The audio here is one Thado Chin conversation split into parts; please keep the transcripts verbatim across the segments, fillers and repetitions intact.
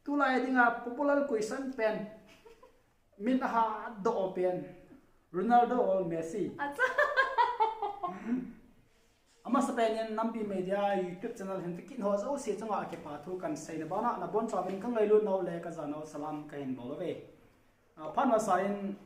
Tulai dinga popular question pen, min aha doh pen, Ronaldo or Messi? Acha. Amasapen in Nampi Media YouTube channel hin toh kit ho jouse chunga kipa thu kahin seina bana, nabonchauvin kangailut nau le kajanau salam kahin bol uve. Ah, phat masa in,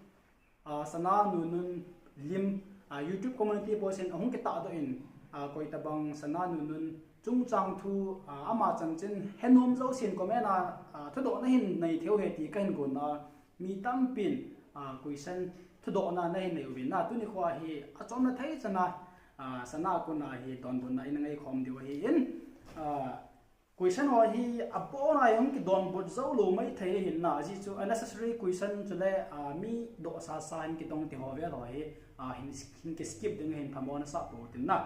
ah, Sana Nunun lim, ah, YouTube community post in ahung kitahdoh in, ah, koitabang Sana Nunun chungchang thu, ah, ama chanchin henom jousen comment a, ah, thudohna hin nei theiu ahi ti kahin gonna, mi tampin, ah, question thudohna nahin nei uvin na, tuni khoa hi achomna thei chana, ah, Sana a kona hi donbutna ina ngaikhom diu ahin, ah, question ho hi abona hi hung kidonbut joulou maithei ahin na, ajeh chu unnecessary question chule, ah, mi dohsasa hin kitong ti ho vel ho hi, ah, hin, hin kiskip ding ahin, phamona sah pou tin na.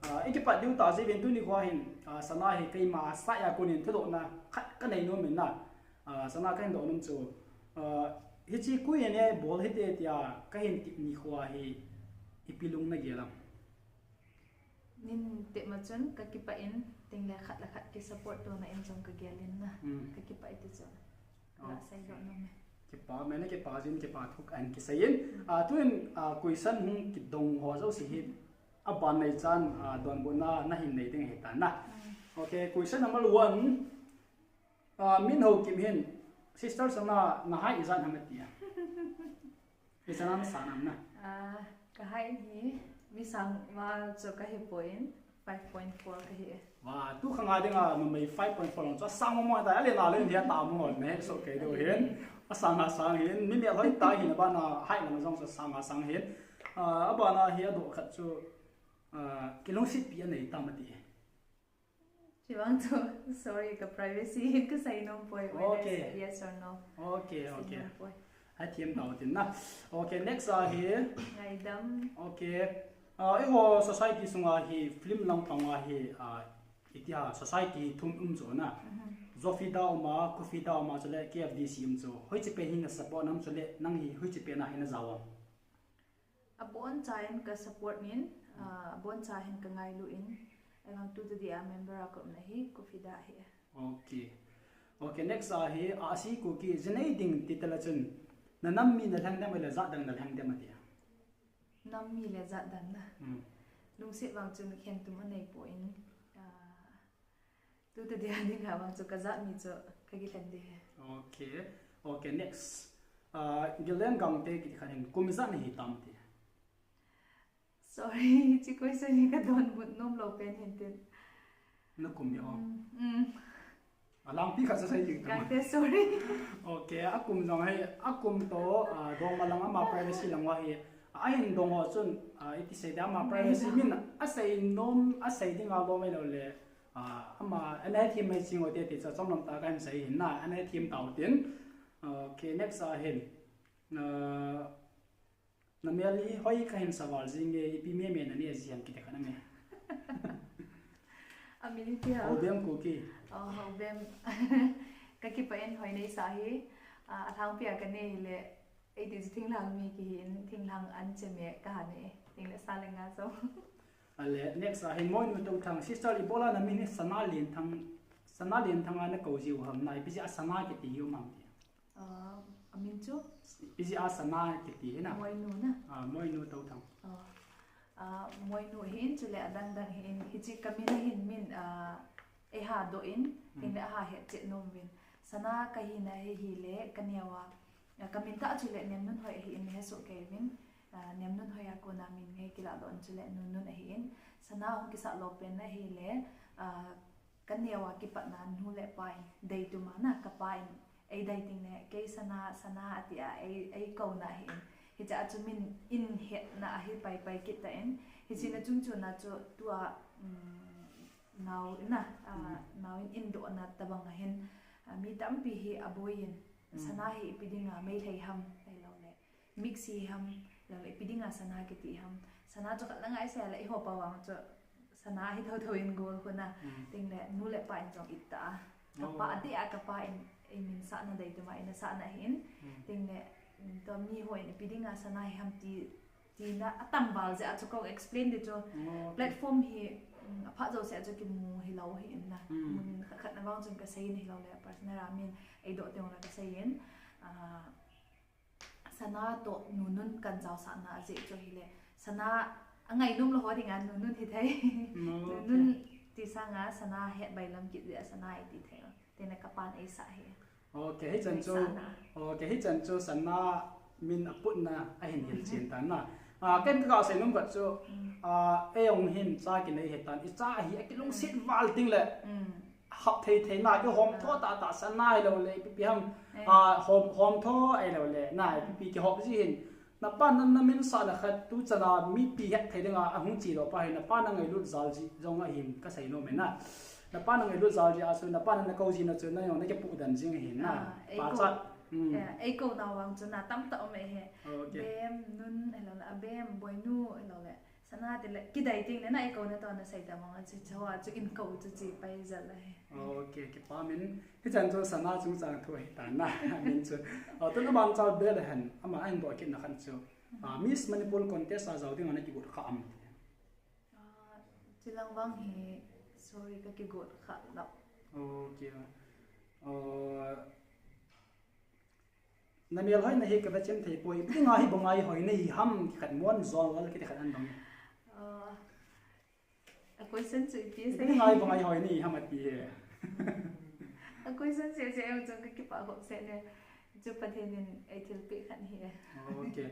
Ah, ikipat diu tah jeh uvin tuni khoa hin, ah, Sana hi keima saiya konin thudohna khat kanei nom in na. Ah, Sana kahin doh nom chu, ah, hiche koi in eibol hite tia kahin tip nikhoa hi ipi lung nagel am? Nin tep ma chun kakipah in, tengle khat le khat kisupport tona in jong kagel in na. Hmm. Kakipah e ti chu. Oh. Kaseidoh nom e. Kipa, mena kipa jin, kipa thu kahin kisei in. Hmm. Ah, tuin, ah, question hung kidong ho jouse hi aban neichan, ah, donbutna nahin nei ding ahitan na. Hmm. Okay, question number one. Ah, Minho Kim hin, Sister Sana, na height ijat ham ati a. Ijat ham, sang ham na? Ah, ka height hi, mi sang ma chu kahi poi, five point four kahi e. Wa, tu khanga dinga numei five point four lang chu asang mo mo ta, ale na le ni ta mo, ne so ke do hin. Asang asang hin, mi mi lhoi ta hin, abana height lang jong chu asang asang hin. Ah, abana hi adoh khat chu, ah, kilungsetpi anei tam ati. Chivang chu, sorry, ka privacy hi kasei nom poi, whether it's a yes or no. Okay, okay. Kasei nom poi. Athem tau tin na. Okay, next a hi. Ngaidam. Okay. Ah, eiho society sunga hi film lang panga hi, ah, itia society thum um chu na. Mhm. Zofida uma, Kufida uma chule K F D C um chu. Hoiche pen hi na support nam chule nang hi hoiche pen a hi na jao am? Abonchain ka support in, ah, abonchain ka ngailu in, ahivang tu tadi a member a ka umna hi, Kufida hi. Okay. Okay, next a hi, Ahsi Kuki, jinei ding ti tala chun, na nam mi na lheng dem le jat dang na lheng dem ati a? Nam mi le jat dang na. Hmm. Lungset vang chun khen tum anei poi, ah, tu tadi a dinga vang chu ka jat mi chu ka kilhen ding ahi. Okay. Okay, next. Ah, Gillian Gangte kiti khat in, kum ijat na hi tam ti. Sorry, hiche question hi ka donbut nom lou pen hin tin. Na kum hi o. Mm, mm. Alangpi khat sa sei ding tam. Gangte, sorry. Okay, akum jong hi, akum toh, ah, dong ma lang ama privacy lang uva hi. Ahin dong ho chun, ah, iti sei ding ama privacy min asei nom, asei ding a lom mai lou le. Ah, ama, ana hethem mai jing u te ti chu chomlam tah a kahin sei hin na, ana hethem tau tin. Okay, next a hin. Ah, na mel hi hoi kahin sa val jing e, ipi meme na ne ji ham kiti khat na me. Amin ipi ham? Hobem Kuki. Oh, Hobem. Ka kipah in hoi nei sa hi. Ah, alhangpi a ka ne hi le, ei ti chu thinglhang mi kihi in, thinglhang an che me ka ha ne. Thinglhang sa le nga so. Ale, next a hin Moinu Touthang, sister, ibola na min hi Sana Lenthang, Sana Lenthang a na kou jiu ham na, ipi jeh a Sana kiti hi um ham ti. Ah, amin chu? Ipi jeh a Sana kiti hi na? Moinu na. Ah, Moinu Touthang. Oh. Ah, Moinu hi in chule adang dang hi in, hiche ka min a hin min, ah, ei ha doh in, hmm, tin le aha het chet nom uvin. Sana ka hina hi hi le, ka neo a, ah, ka min tah chule Nemnunhoi ahi in, he soh kei uvin. Ah, Nemnunhoi a kona min ngai kilah doh in chule Nunnun ahi in. Sana hung kisah lou pen ahi le, ah, ka neo a kipatna nu le pa in dei tuma na, ka pa in ei dei teng le, kei Sana, Sana ati a, ei, ei kouna ahi in. Hiche a chu min in hetna ahi pai pai kit tan. Hiche na chung chun a chu tua, um, nao in na, ah, hmm, nao in in dohna tabang a hin, ah, mi tampi hi aboi in, hmm, Sana hi ipi dinga Meitei ham, ahilou le mix hi ham, lou le ipi dinga Sana kiti ham. Sana chu khat la ngai se le eiho pa vang chu Sana hi tho tho in gol khu na. Hmm. Tin le nu le pa in jong it ta a. Ka pa, oh, ati a ka pa in, ei min sahna dei tuma in asahna ahi in. Hmm. Tin le, mm, tua mi ho in ipi dinga Sana hi ham ti, tina atam val jeh a chu ka explain ding chu. Oh, okay. Platform hi, Aphat jouse a chu kimu hilou hi in na. Mm. Mun khat khat na vang chun kasei in hilou le personal a min eidoh teng le kasei in. Ah, Sana toh Nunun kan jaosahna ajeh chu ahile. Sana angainom lou ho dinga Nunun hithei. Mm, okay. Nunun ti sanga Sana het bailam kit jeh a Sana iti thei. Tena kapan eisah hi. Okay, hichan chu, Sana. Okay, hichan chu Sana min aputna ahin hilchen tan na. Ah, ken ka seinom khat chu, Mm. ah, eihon hin cha kinei hitan, icha hi akilungset val ding le. Mm. Hap thei thei na, kihom tho Ah. tah tah Sana hilou le, ipi ipi ham, Eh. ah, hom, hom tho ahilou le, na, ipi ipi kihop ji hin. Napa na, na min sahna khat tu chan a mipi het thei dinga ahung chi lou pa hi, napa na ngailut jal ji jong ahin kasei nom e na. Napa na ngailut jal ji a chu, napa na na kou ji na chu, na jong na kipu dan jing ahin na. Ah, Pa eikou, cha. Hmm. eh, eikou nau vang chu na tamtah um e he. Okay. Bem, Nun, hilou le, a Bem, Boinu, hilou le. Sana ti le, kidai ting le na eikou na toh na sei ta vang a chu, chu a chu in kou chu chi pai jal le he. Okay, kipa min. Hichan chu Sana chungchang thu ahitan na, min chu. Ah, tun aban chal be le hen, ama ahin doh kit na khan chu. Ah, Miss Manipur contest a jao ding ana kigot kha am ti. Ah, chilang vang hi, sorry, ka kigot kha lou. Okay. Ah, na melhoina hi ka va chem thei poi. Ipi dinga hi banga hi hoina hi ham kikhat mon jol kiti khat an dong. Ah, A question chu ipi sei. Ngai bang ai hoi ni ham ati he. A question sei sei em chun ka kipa khop se ne. Chu Pathen in ei thilpeh khat hi e. Okay.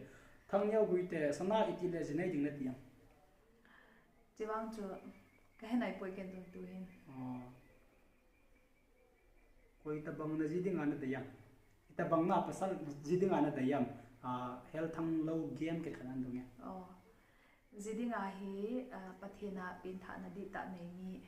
Thangneo Guite, Sana iti le jinei ding nati am? Chivang chu ka he nai poi ken tu tu hin. Oh. Koi tabang na ji dinga na dei am? Itabang na pasal ji dinga na dei am? Ah, Helthanglou game kikhat an dong e. Oh. Ji dinga hi, ah, Pathen a penthahna dihtah nei mi.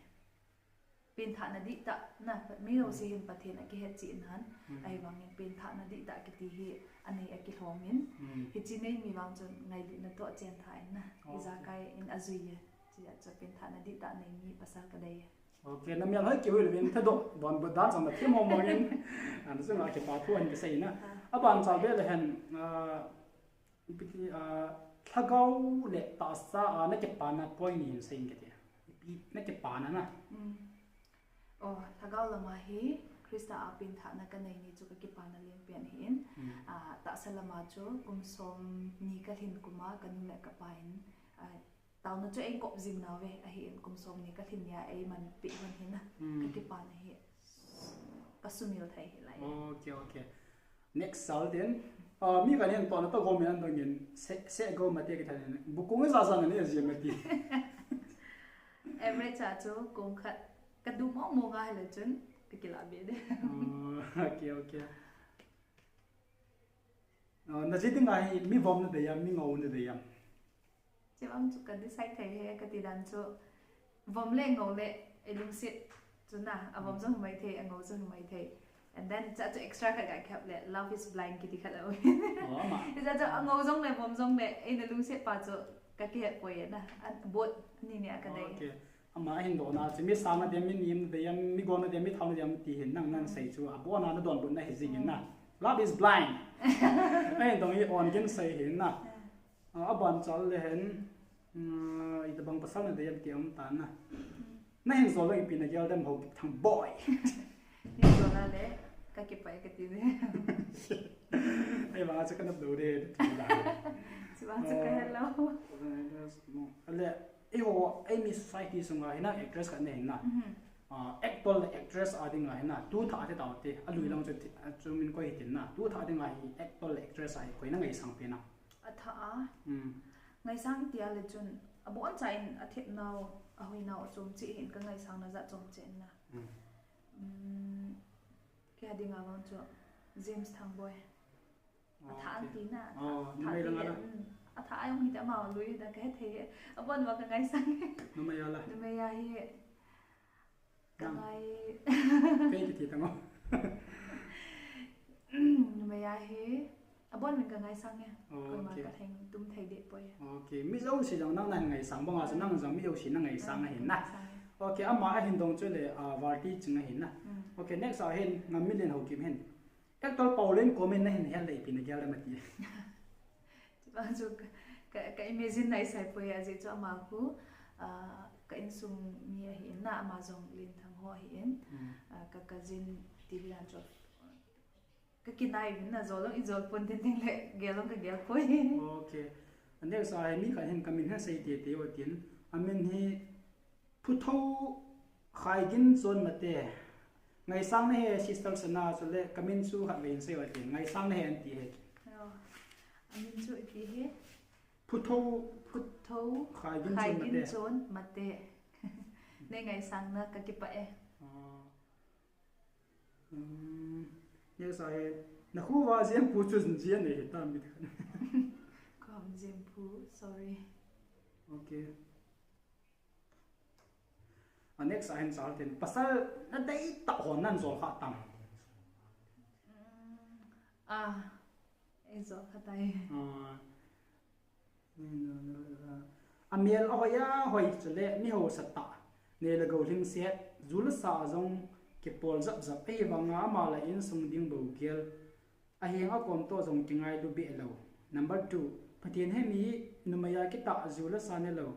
Penthahna dihtah na, mi jouse hin Pathen a kihet cheh nan, Hmm. ahivangin penthahna dihtah kiti hi anei a kilhom in. Hmm. Hiche nei mi vang chun ngailutna toh chen tha in na. Okay. Ijakai in ajui e. Chia chu penthahna dihtah nei mi pasal ka dei e. Okay, na mial hoi kihui levin, thadou, don bu dan sang na thim mo mo in. An sung a kipa thu an kisei na. Ah. Aban chal be le hen, ah, ipi ti, ah, lhagao le tahsa a na kipana point ni hin sei in kati. Ipi na kipana na. Mm. Oh, lhagao lama hi Christa a penthahna ka nei ni chu ka kipana lenpen hi in. Mm. Ah, tahsa lama chu kum som ni ka lhin kum a ka nu le ka pa in, ah, Taona chu ei kop jing nau ve, ahin kum som ni ka lhin nia ei man peh hon hin a, Hmm. ka kipana hi ka sumil thei hi lai. Okay, okay. Next sal tin, ah, mi kan hin taona toh gom in an dong in, se, se gom mate kithan in, bu kung ja ja na ni ji mati. Average a chu kung khat ka du mo mo nga hile chun, ka kila be de. Oh, okay, okay. Ah, na ji dinga hi mi vom na dei am, mi ngou na dei am? Chevang chu ka decide thei he, ka ti dan chu vom le ngou le, ei lungset chu na, a vom jong hi mai thei, a ngou jong hi mai thei. And then, cha chu extra khat ka kihap le, love is blind kiti khat a um. Oh, ama. Hicha chu a ngou jong le, vom jong le, eina lungset pa chu ka kihet poi na, a both ni ni a ka dei. Okay. Ama ahin dohna chu, mi sang na dei am, mi nem na dei am, mi gou na dei am, mi thao na dei am ti hin nang nan sei chu, abona na donbutna hi jing in na. Love is blind. Ahin dong hi on gin sei hin na. Ah, aban chal le hen, mm, itobang pasal na dei am ti um tan na. Na hin jol le ipi na gel dem Haokip Thangboi. Ni jol le, ka kipah e ka ti de. Ahivang a chu ka nop lou de, ti la. Chevang chu ka hello. Ale, eiho, eimi society sunga hi na actress khat na hin na. Mhm. Ah, actor le actress a dinga hi na, tu thah te tau te, a lui lang chu thi, a chu min koi hitin na. Tu thah dinga hi actor le actress a hi koi na ngaisang pen am? A thah a. Hmm. Ngaisang tia le chun, abon cha in a thep nau, a hoi nau, a chom cheh hin ka ngaisang na jat chom cheh na. Hmm. Hmm. Kei a dinga vang chu James Thangboi. A thah an ti na, a thah, oh, a thah numei ti lang le, a na. Mm, a thah a jong hita ama lui hita ka he thei e. Abon uva ka ngaisang e. Numei a la. Numei a hi ka ngai. Kei kiti tang o. Numei a hi abon min ka ngaisang e. Oh, koima okay. Ka theng tum thei deh poi e. Okay, mi jouse jong nang na ngaisang bang a chu, mm, nang jong mi jouse na ngaisang, mm, ahin na. Ngaisang e. Okay, ama ahin dong chu le, ah, Varti Ching ahin na. Mm. Okay, next a hin Ngammilen Haokip hin. Actor Paolen comment na hin hel le ipi na gel dem ati. Chevang chu ka, ka, ka imagine nai sai poi ajeh chu ama khu, ah, ka insung mi ahi in na, ama jong Lenthang ho ahi in. Hmm. Ah, ka cousin ti dan chu. Ka kinai vin na, jol jong i jol pon tin tin le, gel jong ka gel poi. Okay. Next a hi mi khat hin ka min hi sei tete u tin. A min hi Phutho Khaiginchon Mate. Ngaisang na he sister Sana, chule ka min chu khatvei hin sei u tin. Ngaisang na he an ti he. Oh. A min chu ipi he? Phutho Phutho Khaiginchon Mate. Khaiginchon Mate. Nei ngaisang na ka kipah e. Ah. Hmm. Next a hi, na khu va Jempu chu jin jia nei hi tam bit khan. Kom Jempu, sorry. Okay. A next a hin chal tin, pasal na dei tah ho nan jol kha tam. Hmm. Ah, ei jol kha tai. Ah. A mel a hoi a hoi chule mi hausa tah. Nei le gou lhingset, ju le sa jong kipol jap jap, ahivanga ama le insung ding bou gel. Aheng akom toh jong kingailu beh lou. Number two, Pathen he mi numei a kitah, ju le sa ne lou.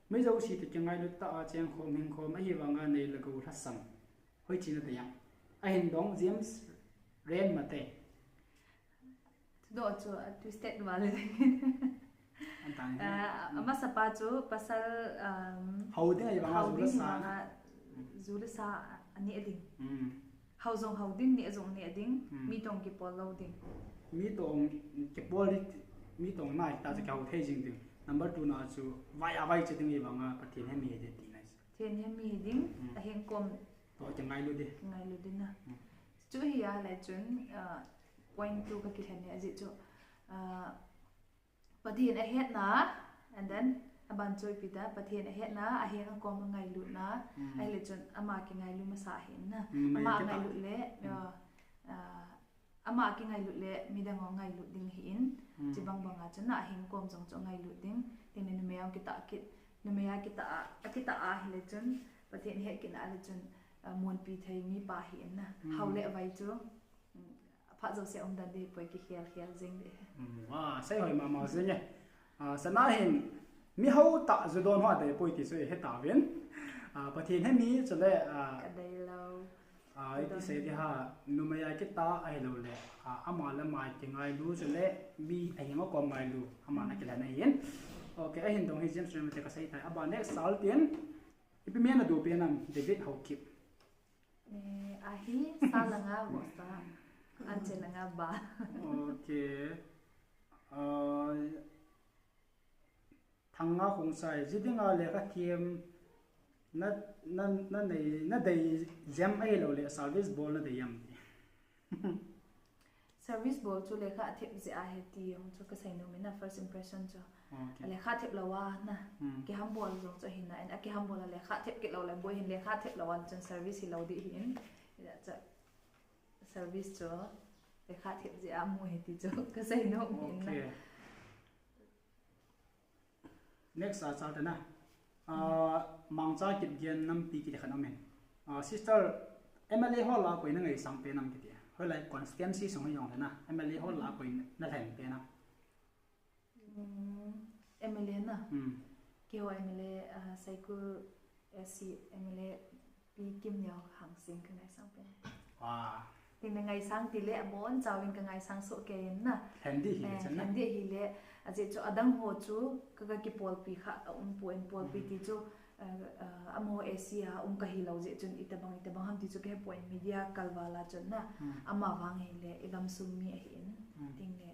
Mi jouse toh kingailu tah a cheng khom hing khom, ahivanga nei le gou lhasam. Hoi china taya. Ahin dong James Ren Mate. Thudoh chu a twisted val le. An tang hi. Ah, amasa pa chu pasal, um, hao ding ahivanga hao ju le ding sa. Ahivanga ju le sa ani a ding. Hmm. Hao jong hao ding, neh jong neh ding, hmm, mi toh kipol lou ding. Mi toh kipol ding, mi toh nai ta chu kihao thei jing ding. Number two na chu vai a vai che ding ahivanga Pathen he mi he ding ti nai. Pathen he mi ding, hmm, aheng kom. Toh kingailu ding. Kingailu ding na. Hmm. Chu hi a le chun, ah, point two ka kilhen ni ajeh chu, ah, Pathen ahetna, and then, aban chu ipi ta, Pathen ahetna, aheng akom a ngailutna, hmm, ahile chun ama kingailu masa ahi in na. Hmm, ama ngailut le, hmm, ah, ah, ama kingailut le, midang ho ngailut ding ahi in, hmm, chibang bang a chun na, aheng kom jong chu ngailut ding, tin le numei a kitah kit, numei a kitah a, akitah a ahile chun, Pathen ahet kit na le chun, ah, munpi thei mipa ahi in na. Hmm. Hao le vai chu, Aphat jouse um dan ding poi, kikhel khel jing ding. Hmm, ah, sei hoi mama jing e. Ah, Sana hin, mi hao tah ju don ho adei poi ti chu i he tauvin. Ah, Pathen he mi chule, ah, ka dei lou. Ah, iti sei ding ham, numei a kitah ahilou le. Ah, ama le ama kingailu chule, mi aheng akom ngailu, ama na kilhen ahi in. Okay, ahin dong hi James Ren Mate ka sei tai. Aban next chal tin, ipi min na du pen am, David Haokip. Eh, ahi, sa langa vohsa, an che langa ba. Okay. Ah, Thanga Khongsai, ji dinga lekha them na, na, na nei, na dei jep ahilou le service bol na dei am? Service bol chu lekha athep jeh ahi ti jong chu kasei nom in na, first impression chu. Okay. Lekha thep lou a na. Hmm. Kihambol jong chu ahi na, in akihambol a lekha thep kit lou le boi hin lekha thep lou a chun service hilou ding ahi in. Ijeh chu service chu lekha thep jeh a mu ahi ti chu kasei nom in na. Okay. Next a chal te na. Ah, Mangcha Kipgen Nampi kiti khat um in. Ah, sister, M L A ho lah a koi na ngaisang pen am kiti. Hoilai constituency sung hi jong le na, M L A ho lah a koi na lhen pen am? Hmm, M L A na. Hmm. Keiho M L A, ah, Saikul S C M L A Pi Kimneo Hangsing ka ngaisang pen. Wow. Tin le ngaisang ti le abon chauvin ka ngaisang soh kei in na. Lhen ding ahi, eh, chan na. Lhen ding ahi le, ajeh chu adang ho chu ka, ka kipolpi kha, a um poi, in polpi, hmm, ti chu, eh, eh, amaho A C a um ka hilou jeh chun itabang, itabang ham ti chu ka he poi, in media kalval a chun na. Hmm. Ama vang hi le, i gamsung mi ahi in. Hmm. Tin le,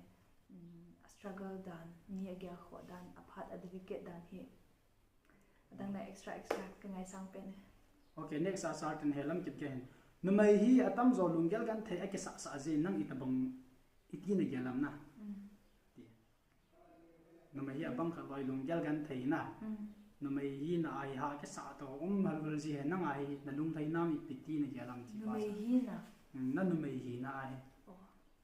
um, a struggle dan, mi agel khoh dan, aphat advocate dan hi. Adang le extra, extra ka ngaisang pen e. Okay, next a chal tin he Lamkipgen hin. Numei hi atamjo lunggel genthei akisah sah jeh in nang itabang iti na gel am na? Mm. Ti. Numei hi abang khat loi lunggel genthei na. Mm. Numei hina a hi ha kisah toh um hal hal ji he nang a hi na lunglhai nam ipi ti na gel am ti pa sa. Numei hina. Mm, na numei hina a hi. Oh.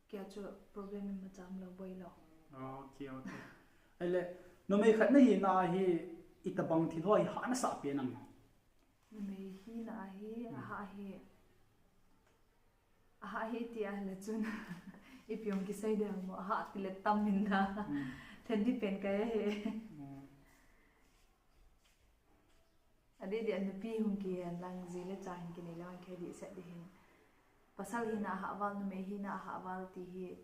Kei a chu problem imacha umlou boi lou. Okay, okay. Ahile, numei khat na hina a hi, itabang thil ho hi hah na sah pen am? Numei hina a hi, hmm, ahah hi. Ahah hi ti a le chun. Ipi jong kisei ding mo, ahah ti le tam in na. Hmm. Lhen ding pen ka he. Hmm. A Didi a nupi hung kihen lang ji le cha hin kinei lang kei di set di hin. Pasal hina ahah val, numei hina ahah val ti hi.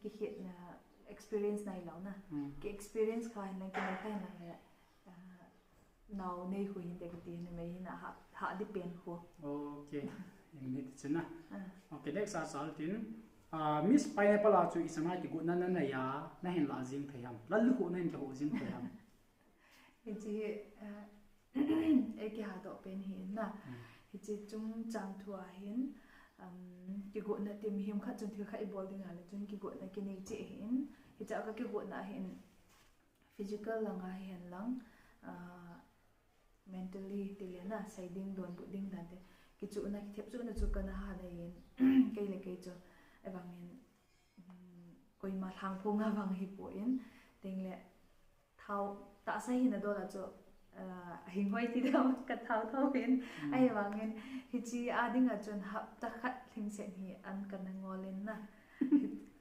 Kikhetna experience nai lou na. Hmm. Ki experience kha hin lang kinei kha hin lang le. Ah, nau nei khu hin te kiti numei hina ha, ha di pen khu. Okay. Hin ni ti chuna. Ah. Okay, next a sal tin. Ah, Miss Pineapple a chu isanga kigotna na na ya, na hin la jing thei ham. Lal lu khu na hin ka ho jing thei ham. Hichi, ah, e kiha to pen hi na. Hmm. Hichi chungchang thu a hin, um, kigotna ti mihem khat chun thil khat i bol ding a le chun kigotna kinei che hin. Hicha ka kigotna hin physical langa hi hen lang, ah, mentally ti le na, sei ding, donbut ding dan te. Kichuhna, kithepchuhna chu kana ha na in, kei le kei chu, e vang in, um, koima lhang phung a vang hi po in, ting le, thao, tahsa hina dol a chu, ah, hing hoi ti dam ka thao thao in, Mm. ahi vang in, hichi a ding a chun hapta khat lhingset hi an kana ngol in na.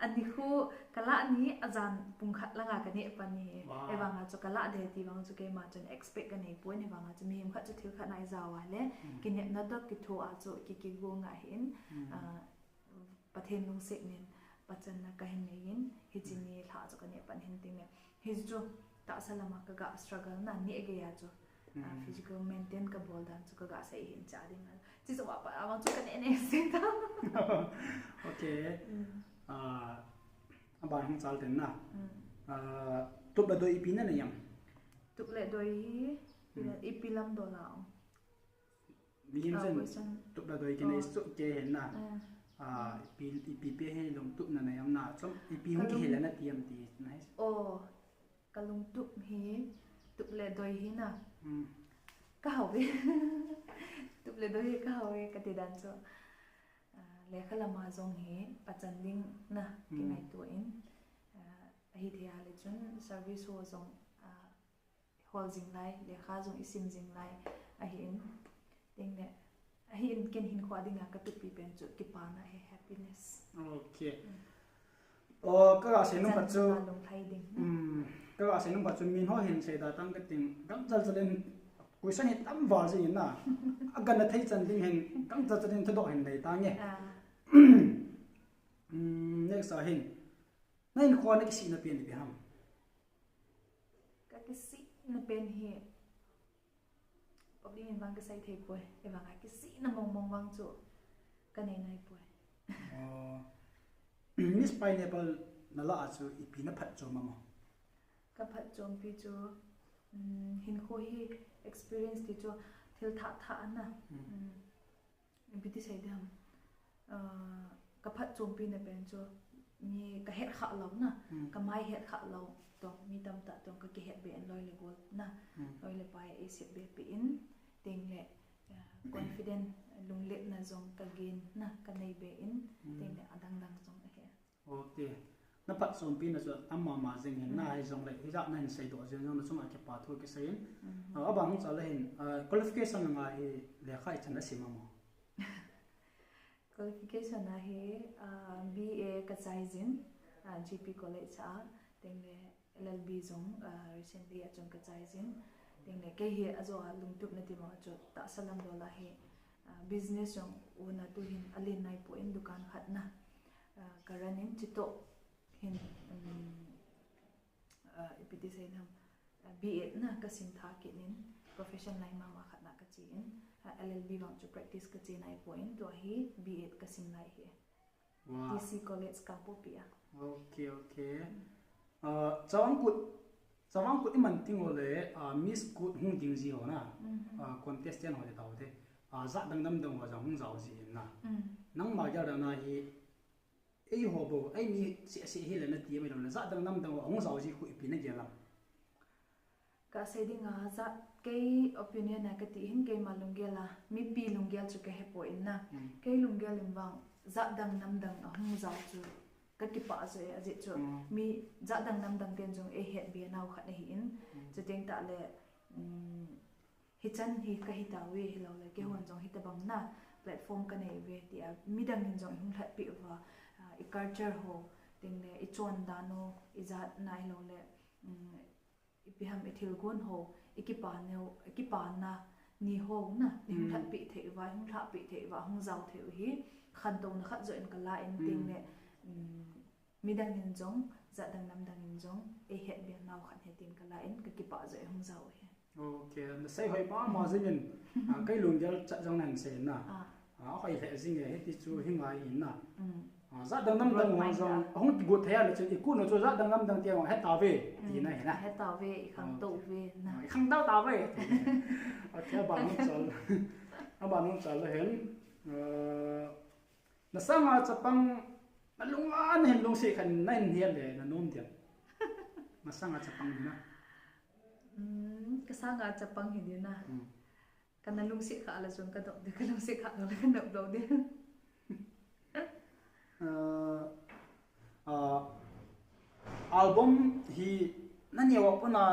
Ani khu kala ni a jan pung khat langa ka neh pan hi. Wow. E vang a chu kala de ti vang chu keima chun expect ka nei pon, e vang a chu mihem khat chu thil khat na i jao a le, Mm. kinepna to kitho a chu ki kigo nga hin, Mm. ah, Pathen lungset nin, pachanna ka hin nei in, hichi ni lha chu ka neh pan hin ting le. Hichu tahsa lama ka ga struggle na ni a gei a chu, ah, Mm. physical maintain ka bol dan chu ka ga sei hin cha ding a. Chi chu wa pa a vang chu ka neh neh sing ta. Okay. Mm. Ah, a ban hung chal ten na. Mm. Ah, tup le doi ipi na nei em? Tup le doi hi, ipi la, Mm. ipi lam dol a um. Mihem Ah, chen question. tup le doi kinei Oh. chu kei hen na. Ah. Ah, ipi, ipi pe hi lungtup na nei em na. Chom ipi hung Ka lung- kihei le na ti em ti na hi. Oh, ka lungtup hi tup le doi hi na. Hmm. Ka hao ve. Tup le doi hi ka hao ve ka ti dan chu. Ah, lekha lama jong hi pachan ding na Hmm. kingaito in. Ah, ahi thei a le chun service ho jong, ah, hol jing lai, lekha jong i sim jing lai, ahi in, ting le, ahi in ken hinkho a dinga ka tupi pen chu kipana hi happiness. Okay. Mm. Oh, ka ga sei nung Chan pat chu, ka lung thai ding. Mm, ka ga sei nung pat chu min ho hin sei da tang ka ting, gangchal chal in, question hi tam val jing in na. A gan na thei chan ding hin, gangchal chal in thudoh hin nei ta nge. Ah. Mm, next a hin. Na hinkho a na kisihna pen ipi ham? Ka kisihna pen hi, public in vang ka sei thei poi, e vang a kisihna mong mong vang chu ka nei nai poi. Oh. Miss Pineapple na la a chu ipi na phatchom am? Ka phatchompi chu, um, hinkho hi experience ti chu thil thah thah na. Mm. Um, Ipi ti sei ding ham. Ah, ka phatchompi na pen chu mi ka het kha lou na, Hmm. ka mai het kha lou to, mi tamtah to ka kihet be in loi le gol na, Hmm. loi le pai ei sep be pe in, ting le, ah, confident lunglet na jong ka gain na, ka nei be in, Hmm. ting le adang dang jong ahi. Okay. Na phatchompi na chu tam mama jing hin na Hmm. hai jong le, hijat na hin seidoh jing jong na chunga kipa thu kisei in. Hmm. Ah, a ban hung chal le hin, ah, qualification nga hi lekha ichan a sim am? Qualification a hi, ah, B A ka chai jin, ah, G P College a, ting le L L B jong, ah, recently a chun ka chai jin, ting le kei hi ajo a lungtup na ti ma chu tahsa lam dol a hi, ah, business jong u na tu hin a len nai poi in dukan khat na, ah, ka run in chutoh hin, um, ah, ipi ti sei nam, ah, B Ed na ka sim tha kit in, profession line mama khat na ka che in, ah, L L B vang chu practice ka che nai poi in, tua hi B Ed ka sim lai hi. Wow. T C College Kangpokpi a. Okay, okay. Ah, Chavang Kut, Chavang Kut i man ting ho le, ah, Miss Kut hung ding ji ho na, Mhm. ah, contestant ho le tau te. Ah, jat dang dang dang ho jong hung jao ji hin na. Mm. Nangma gel dan a hi, Eiho bou, eimi seh seh hi le na ti mai lou le, jat dang nam dang a hung jao ji khu ipi na gel am? Ka sei ding a, jat kei opinion a ka ti hin keima lunggel a, mipi lunggel chu ka he poi in na. Hmm. Kei lunggel in vang, jat dang nam dang a hung jao chu ka kipah jeh a, ajeh chu Hmm. mi jat dang nam dang ten jong ei het be nau khat ahi in. Hmm. Chuteng tah le, um, Hichan hi ka hi tauve, hilou le, keihon jong hitabang na platform ka nei uve, tia midang in jong i hung lhatpeh uva, ah, i culture ho, teng le, i chondan ho, i jat na hilou le, um, ipi ham i thilgon ho, i kipa neo, i kipa na, ni ho na, i hung lhatpeh thei uva, i hung lhahpeh thei uva, hung jao thei u hi, khantouna khat joh in ka la in teng le, um, midang in jong, jat dang nam dang in jong, ei het bia nau khat he tin ka la in, ka kipah joh e hung jao u hi. Ok, na sei hoi mama jing in, ah, kei lunggel chat jong na hin sei na. Ah. Ah, hoi lheh jing e, hiti chu hi ngai in na. Mm. Ah, jat dang nam dang hung jong, hung kigot thei a le chu, i kut nu chu jat dang nam dang ti hung het tave, ti na hi na. Het tave, i khangtou ve na. Ah, i khangtou tave. Ok, aban hung chal. Aban hung chal le hen. Ah, na sanga chapang, na lung a na hin lungset khat na hin hial le, na nom dia. Na sanga chapang na. Hmm, ka sanga chapang hi dia na. Hmm. Ka na lungset kha la chun ka dop dia, ka lungset kha la ka dop lo dia. Ah, ah, album hi na neo a pat na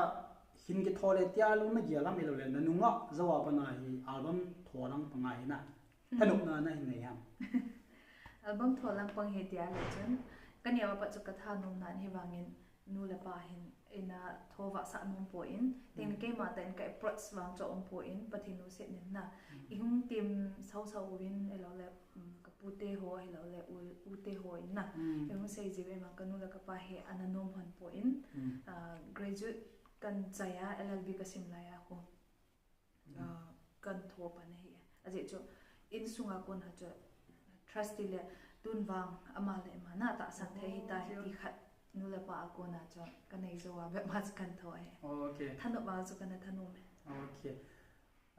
hin kitho le tia lung na gel ham, ahilou le na nung a jou a pat na hi album tho lang panga hi na. Thanopna na hin nei ham? Album tho lang pang hi tia le chun, ka neo a pat chu ka thanom na hi vangin, nu le pa hin, ina tho vah sah nom poi, teng keima tah in ka approach vang chu um poi, Pathen lungset in na. I hung tim sau sau uvin, ahilou le, um, ka pute ho, ahilou le, u, ute ho in na. I hung sei jiu vang ka nu le ka pa hi ana nom hon poi, ah, graduate kan chai a, L L B ka sim lai a khu. Ah, kan tho pan ahi. Ajeh chu, insunga kona chu, trust le, tun vang, ama le ama na tahsan thei hita hi ti khat, nu le pa a kona chu, ka nei jou a, bep ma chu kan tho ahi. Ok. Thanop vang chu ka na thanom e. Ok.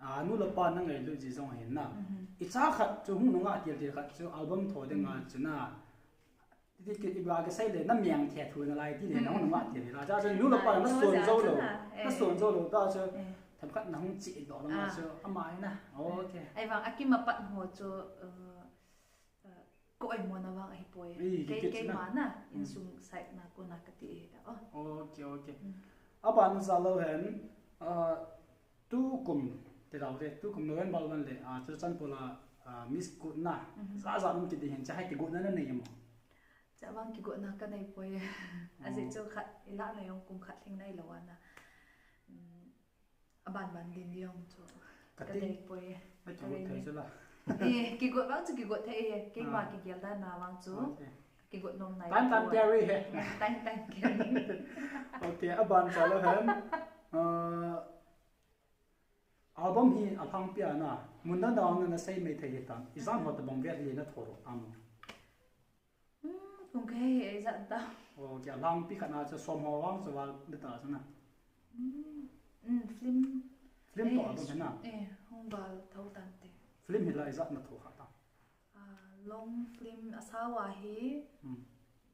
Ah, nu le pa na ngailut ji jong ahi na. I cha khat chu hung nung a til til khat chu album tho ding a chu na. Ti ki, i ba ka sei le, na miang thei thu na lai ti le, na hung nung a til la. Cha chu nu le pa na son jou lou. Na son jou lou ta chu. Themkhat na hung chi doh lama chu, ama hi na. Ok. Ahivang a kim a pat ho chu, uh, uh, ka oimo na vang ahi poi. Kei, keima na, insung side na kona ka ti ahi ta. Ok, ok. Aban jal lou hen, uh, tukum, ti lou te, tukum November vel le, ah, Churachandpur a, ah, Miss Kut na, ja ja um kit ding hin, cha hi kigotna na nei mo? Cha vang kigotna ka nei poi. Ajeh chu khat, i la na jong kum khat lhing nai lou a na. Um, aban ban din jong chu. Ka ti. Ka nei poi. Ai, kigot thei chu la. Eh, kigot vang chu kigot thei e. Keima kigel dan na vang chu. Ok. Kigot nom nai. Tan tan carry he. Tan tan carry. Ok, aban cha lou hen. Ah, album hi alhangpi a na, mun dang dang na sei mai thei hitam. Ijat ho tabang vet le na tho lou tam? Hmm, kong ka hei hei ijat tam. Oh, kei alhangpi khat na chu som ho vang chu val le ta chu na. Hmm, hmm, film. Film toh album hi na. Eh, hung val tho tan te. Film hi la ijat na tho kha tam? Ah, long film a sao a hi, hmm,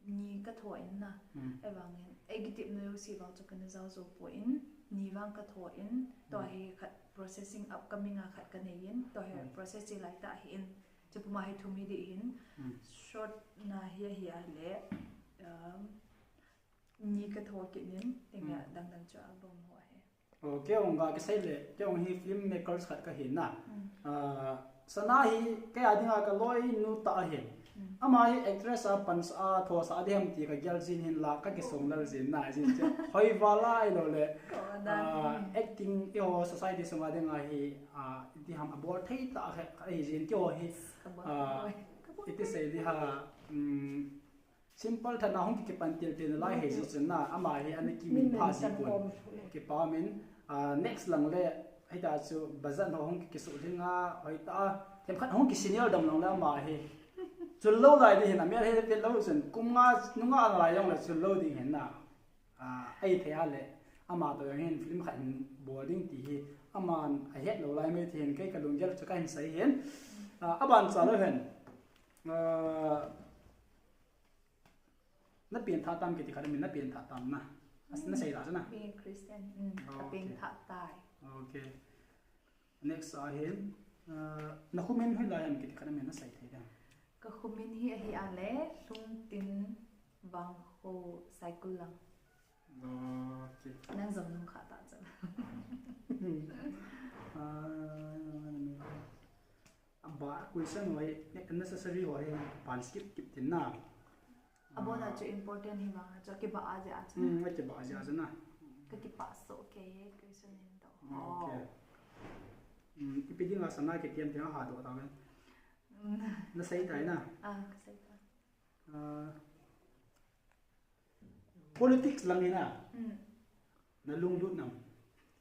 ni ka tho in na. Hmm. Ahivangin, ei kitepna jouse vang chu ka na jao jou poi, ni vang ka tho in, tua hi khat processing upcoming a khat ka nei in, tua hi process chi lai ta hi in, chu puma hi thum hi ding hin, hmm, short na hi ahi a le, um, ni ka tho kit in, teng a dang dang chu album ho ahi. Oh, kei jong ga kisei le, kei jong hi film makers khat ka hi na. Hmm. Ah, Sana hi kei a dinga ka loinu tah ahi. Hmm. Ama hi actress a pansa a thosa ding ham ti ka gel jin hin la ka kisong lal jin na, jin che. Hoi vala ahilou le. Ko dan. Ah, acting eiho society sunga dinga hi, ah, iti ham abol thei tah khat ahi jin kei ho hi. Ka bol. Ah, ka bol. Iti sei di ha, um, simple tah na hung kipan til til na lai hi ji chun na, ama hi ana kimin pha ji pon. Kipa min, ah, next lang le, hita chu bazan ho hung kisuh ding a, hoi ta, themkhat hung kisenior dam lang le ama hi. Chul lou lai ding hin, amel hi vet lou chun, kum nga, nunga lai jong le chul lou ding hin na. Ah, ei thei a le, ama toh jong hin film khat hin bol ding ti hi, aman ahet lou lai mai ti hin, kei ka lunggel chu ka hin sei hin. Ah, aban cha lou hin. Ah, Na pengthah tam kiti khat, min na pengthah tam na. As na sei la chu na. Being Christian. Mm, ka pengthah tai. Okay. Next a hin, uh, na khumin hoilai ham kiti khat min na sei thei dem? Ka khumin hi ahi a le, Lhungtin Vangkho Saikul lang. Okay. Nang jong nung kha ta chu. Ah, Aba, question ho hi, necessary ho hi, pan skip kit tin na. Abon a chu important hi vang a chu, kibah a jeh a chu. Hmm, kibah a jeh a chu na. Ka kipah soh kei, question hin to. Okay. Hmm, ipi dinga sana kitiam tia hadoh tauve. Hmm. Nasei tai na. Ah, kasei tai. Ah, politics lang hi na. Hmm. Nalunglut nam.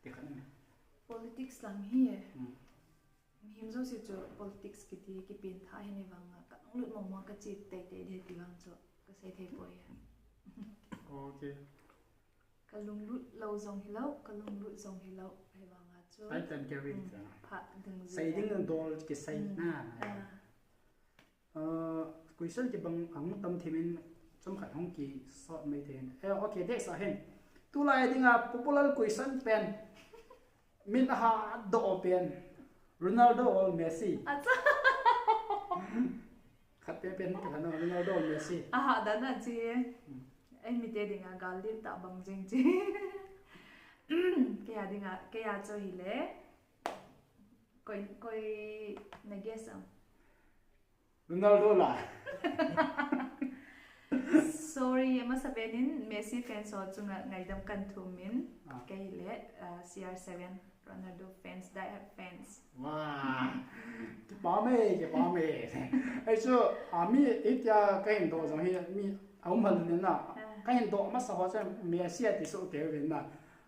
Ti khat na. Politics lang hi. Hmm. Mihem jouse chu politics kiti kipengthah hi nei vanga, kalunglut mong mong kache teitei ding ti vang chu kasei thei poi. Okay. Kalunglut lou jong hilou, kalunglut jong hilou, ahivanga chu. Title carry cha. Phat ding sei ding dol kisei na. Ah. Ah, question kibang ahung tam thim in chomkhat hung kisot mai thei in. Eh, okay, next ahin. Tulai dinga popular question pen. Min ahadoh pen. Ronaldo or Messi? Acha. Khat pen pen khat na Ronaldo or Messi? Ahadan achi. Hmm. Eimite dinga gal lentah bang jeng chi. Keiya dinga, keiya chu hile. Koi, koi na guess am? Ronaldo la. Sorry, amasa pen in Messi fans ho chunga ngaidam kahin thum in. Ah. Kei le, ah, C R seven, Ronaldo fans, die hard fans. Wow. Kipah e, kipah e. Ei chu, ah, mi, itia kahin doh jong hi, mi, aum hal in na. Ah. Kahin doh masa ho chu Messi ati soh kei uvin na.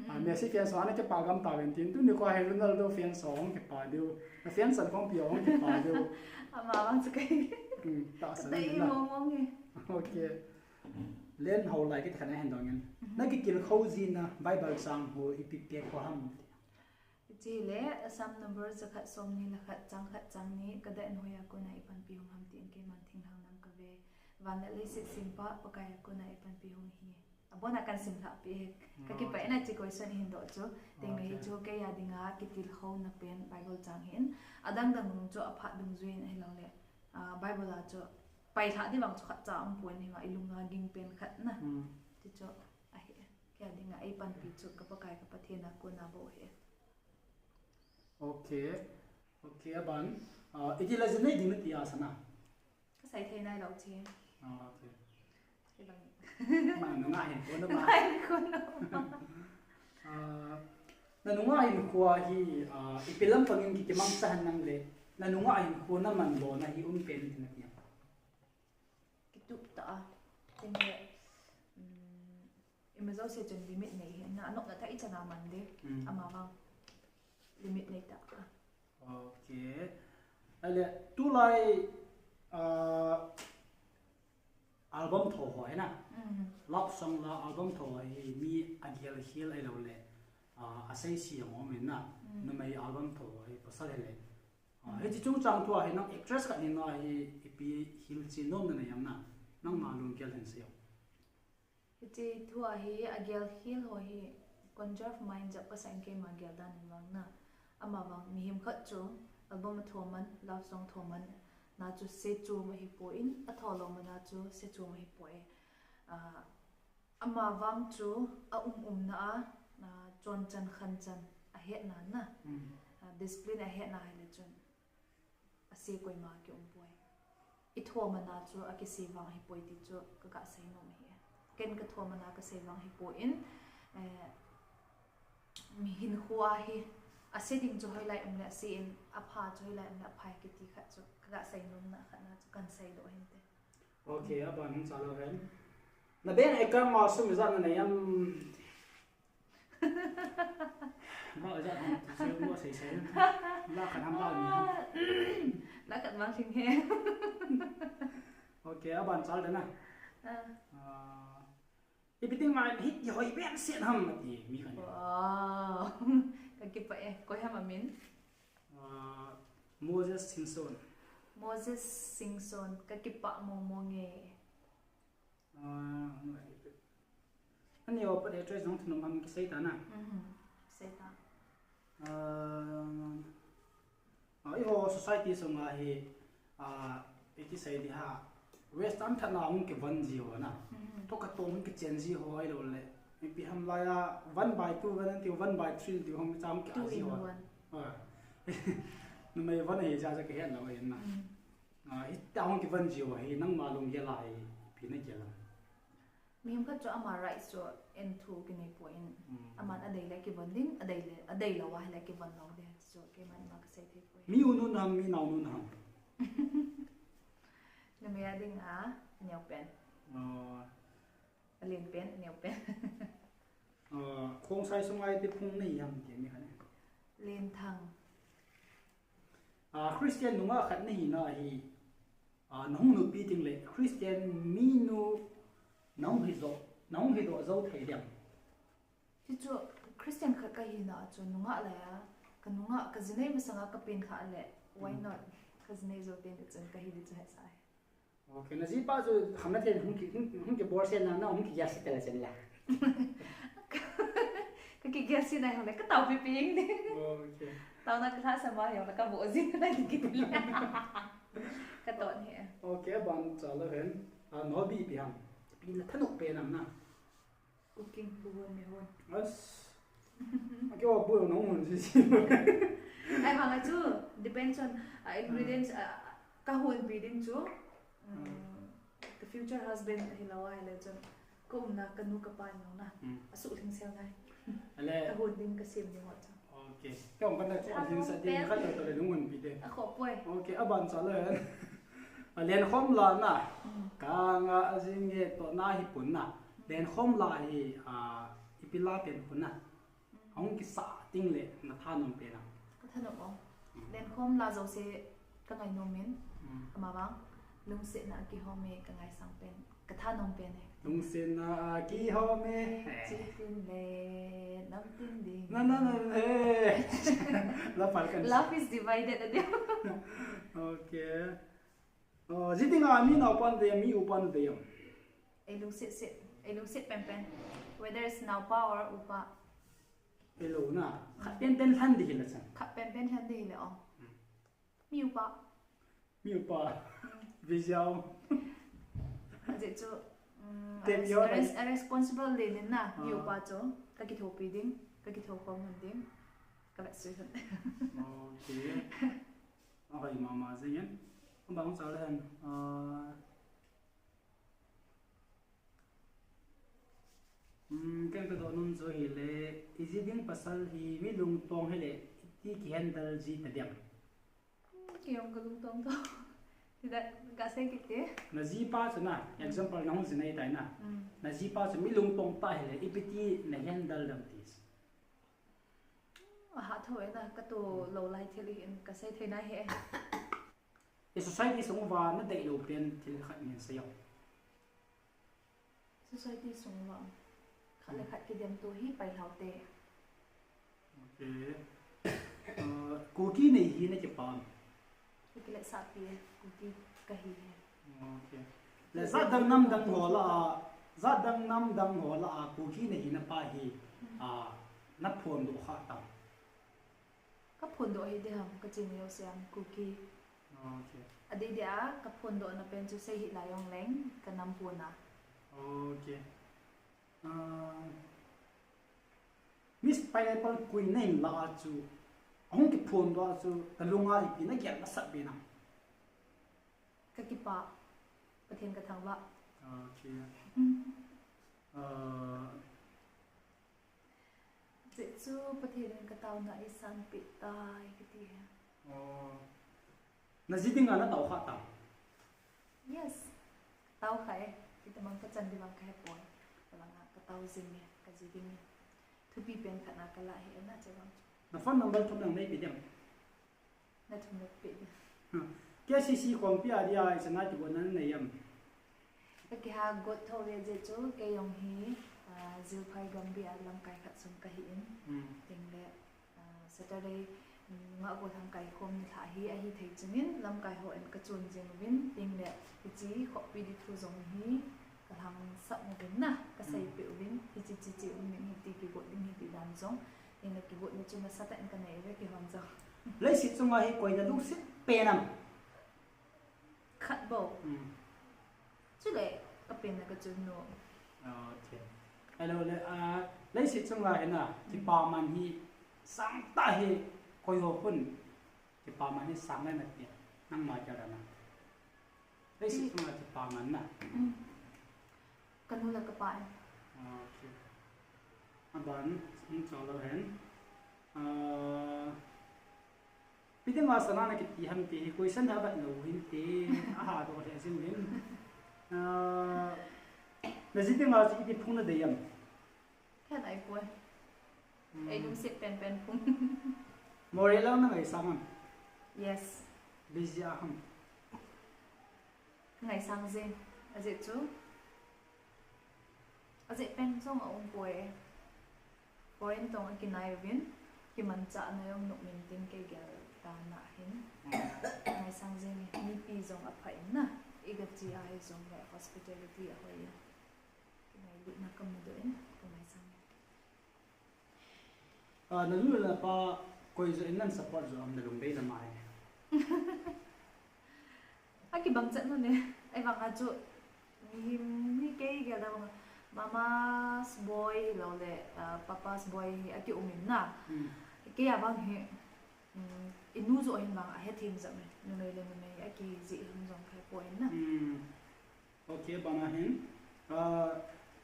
Ah, Messi fans ho ana kipah gam tauvin tin, tuni kho hi Ronaldo fans ho hung kipah diu. Na fans an khompi ho hung kipah diu. Ama vang chu kei. Hmm, tahsan. Kei na mong mong e. Okay. Len ho lai kiti khat na hin dong in. Mhm. Na kitilkhou jing na Bible chang ho ipi peh kho ham? Chule, Psalm number jakhat somni le khat chang khat chang ni, ka dai noiya kona i panpi hung ham tin keiman thinglhang nam kave. Van le leiset sempa, Pakaiya kona i panpi hung hi. Abona kahin simlhah peh e. Ka kipah e na chi question hin doh chu. Teng le hi chu keiya dinga kitilkhouna pen Bible chang hin. Adang dang chu aphat dungjuiyin ahilou le. Ah, Bible a chu pailhah ding vang chu khatcha umpon hi ma i lunga ging pen khat na. Hmm. Ti chu ahi. Keiya dinga ei panpi chu ka Pakai ka Pathen a kona bou hi. Okay. Okay, aban. Ah, iti la jin nei ding nati a sana. Kasei thei nailou chi. Ah, okay. Ibang. Ma, nunga hin ko na ma. Nunga hin ko na ma. Ah, na nunga hin ko hi, ah, ipi lampang in ki, kimangcha ham nang le. Na nunga hin ko na man lona hi um pen tin na pia. Kitup tah a. Tin le, um, ima jouse chun limit nei hi. Na anopna tah ichan a man ding. Mm. Ama vang. Limit nei tah a. Okay. Ahile, tulai, ah, album tho ho hi na. Mm. Love song la album tho ho hi mi agel khel ahilou le. Ah, aseise jong um in na. Mm. Numei album tho ho hi pasal hile. Ah, hiche chungchang thua hi nang actress khat hina hi ipi hilchen nom nanei am na. Nangma lunggel hin seiyo. Hiche thua hi agel khel ho hi conserve mind jep kasah in keima gel dan in vang na. Ama vang mihem khat chu album atho man, love song tho man, na chu seichom ahipoi, atho lou man a chu seichom ahipoi. Ah, ama vang chu aum umna a, ah, chonchan khanchan ahetna na. Mm. Ah, discipline ahetna hile chun. Ase koima kium poi. I tho man a chu akise vang ahipoi ti chu kaga sei nom ahi. Ken ka tho man a kasei vang ahipoi in, eh, mi hinkho a hi ase ding chu hoilai um le ase in, apha chu hoilai um le apha kiti khat chu kaga sei nomna khat na chu kahin seidoh hinte. Okay, aban hung cha lou hen. Na bank account ma sum ijat nanei am? Ba ijat ham, sum mo sei sei. Lakh khat ham, lakh ni ham? Lakh khat vang lhing e. Okay, aban chal dena. Ah. Ah, ipi ti ngai hi, hoi ben sen ham ati mi khat. Wow. Ka kipah e, koi ham amin? Ah, Moses Singson. Moses Singson, ka kipah mong mong e. Ah, ani o pa address jong thanom ham kisei ta na. Mhm. Sei ta. Ah, ah, eiho society sunga hi, ah, iti sei di ham. Western thatna hung kivon ji ho na. Mhm. Thokhat to hung kichen ji ho ahilou le. Ipi ham laiya one by two, one and two, one by three ti hung cha hung ki a ji ho. Two in one. Ah. Numei von ahi jeh a kihet lou ahi na. Mm. Ah, hita hung kivon ji ho hi nangma lunggel a hi ipi na gel am? Mihem khat chu ama rights chu einthu kinei poi. Hmm. Aman adei le kivon ding, adei le, adei lou ahile kivon lou ding chu keiman ima kasei thei poi. Mi u nu naham, mi nao nu naham? Numei a dinga, aneo pen. Oh. Alen pen, aneo pen. Ah, khongsai sunga ipi phung nahi ham ti mi khat ne. Lenthang. Ah, Christian nungah khat nahina hi, ah, nahung lut pi ding le Christian minu nahung hidoh, nahung hidoh jou thei diam? Chuchu Christian khat kahina chu nungah le a, kanungah, kajinei masanga kapen kha le, why not? Kajinei jou teng chun kahi di chu hetsah e. Okay, najipa chu khamna thei hung ki, hung, hung kibol se na, na hung kigel se tela chen la. Kakigel se na hung le, katao pipi ing ni. Okay. Taona kalhahsam a hung le, kabo jing na kiti le. Katon he. Okay, aban cha lou hen. Ah, hobby ipi ham? Ipi nathanop pen ham na? Cooking, bu hon, me hon. As. Akio bu nahon ji ji. Ahivang a chu, depends on, uh, ingredients, uh, kahon pi ding chu. Um, ka future husband hilou ahile chun, kaumna kanu kapa neo na. Hmm. Asuh lhingsel ngai. Ale. Kahon ding, kasem ding ho chu. Okay. Kei ong kana chu, ah, lhingset ding, pen. Khat le to le lung hon pi ding. Akhoh poi. Okay, aban cha le. Alen khom la na. Hmm. Kanga ajing e to nahi pon na. Lenkhom la hi, ah, ipi la pen pon na. Mm. Ahung kisah teng le nathanom pen a? Kathanom o. Mm. Lenkhom la jouse kangainom in. Mm. Amavang, lungsetna akihom e, kangaisang pen, kathanom pen e. Lungsetna akihom e. Chitin le, namtin ding. Na, na, na, na, eh. La pal kan. Love is divided, adia. Okay. Oh, ji dinga mi naopa nadei, mi upa nadei am? Ei lungset set, ei lungset penpen. Whether it's naopa or upa. Ei lou na, khat penpen lhan di hile chan. Khat penpen lhan di hile, oh. Hmm. Mi upa. Mi upa. Hmm. Visual. Ajeh chu, mm, a res-, a res-, a responsible le nin na, mi upa chu. Kakithopi ding, kakithokhom ding. Kavet sui hun. Okay. Ahoi mama jeng in. Abang cha le hen. Ah, um, ken kadoh nom chu hile, iji ding pasal hi mi lungtong hile, iti kihandle ji ta diam? Kei jong kalungtong to. Tida, kasei kit e. Najipa chu na, example nahung jinei tai na. Mm. Najipa chu mi lungtong ta hile, ipi ti nahandle dam ti. Ahat tho e na, katoh lou lai thil hi in kasei thei nai he. E society sung uva nadei lou pen thil khat min seiyo. Society sung uva khat le khat kidemto hi pailhau te. Okay. Uh, Kuki nei hi nakipah am? Kuki le sapi e, Kuki kahi e. Okay. Le jat dang nam dang ho lah a, jat dang nam dang ho lah a, Kuki nei hi napah hi, hmm, ah, naphondoh kha tam? Kaphondoh hi diham, kaching leo siam, Kuki. Okay. Adeh deh a, kaphondoh na pen chu sei hih lai jong leng, kanam pon a. Okay. Ah, Miss Pineapple Queen nahin lah a chu, ahung kiphondoh a chu, nalunga ipi nagel masat pen am? Kakipah, Pathen kathangvah. Okay. Mm. Ah. Ajeh chu Pathen in kataona eisanpeh tai kati e. Oh. Naji dinga natao kha tam? Yes. Tao kha e. Itobang kachan ding vang kahepoi. Tobang a katao jing e, kaji ding e. Thupi pen khat na kalah hi e na che vang chu. Na phone number thum lang neipe diam? Na thum neipe diam. Hmm. K C C khompi a dia ichan a kigotna nanei am? Kakiha got tho ve jeh chu, kei jong hi, ah, Zilphai Gambih a lamkai khat sung kahi in. Hmm. Tin le, ah, Saturday, mm, nungah golhang kaikhom nilhah hi ahi thei chun in, lamkai ho in kachun jing uvin, tin le, hiche khopi di thu jong hi kalhangsap uvin na, kaseipeh uvin, hiche, hiche, hiche um ding, hiti kigot ding, hiti dan jong. Ina kigotna chu nasatah in kanei uve, kihon jong. Leiset chunga hi koi nalungset pen am? Khat bou. Hmm. Chule, kapenna kachunnu. Okay. Hello, le, ah, leiset chunga hi na, kipaman hi sangtah hi koi ho khun kipaman hi sang le nati. Nangma kya na? Leiset chunga kipaman na. Hmm. Kanu le kapa in. Okay. Aban, in chalo hen. Ah, piti ma sana na kiti ham ti hi question ha bat lo hin ti, aha do le sin hin. Ah, na ji ti ma ji ti phung na de yam. Khen ai poi. Hmm. Ei lungset penpen phung. Moreh lang na ngaisang ham? Yes. Busy a ham? Ngaisang jing. Ajeh chu. Ajeh pen jong aum poi. Foreign toh a kinai uvin. Kimanchahna jong nop min tin kei gel dan a hin. Ngaisang jing e. Mipi jong apha in na. Iga chi a hi jong le hospitality ahoi in. Kinai lutna kamu doh in. Kangaisang e. Ah, na nu le na pa koi jo in nan support jo am na lungdei na mai. Akibang chet nu ne. Ahivang a chu mihem hi kei gel da bang mama's boy lo le, ah, papa's boy hi akium in na. Hmm. Kei a bang hi, um, inu jo hin bang ahethem jep me. Numei le numei akijih ham jong kei poi na. Hmm. Okay, bana hin. Ah,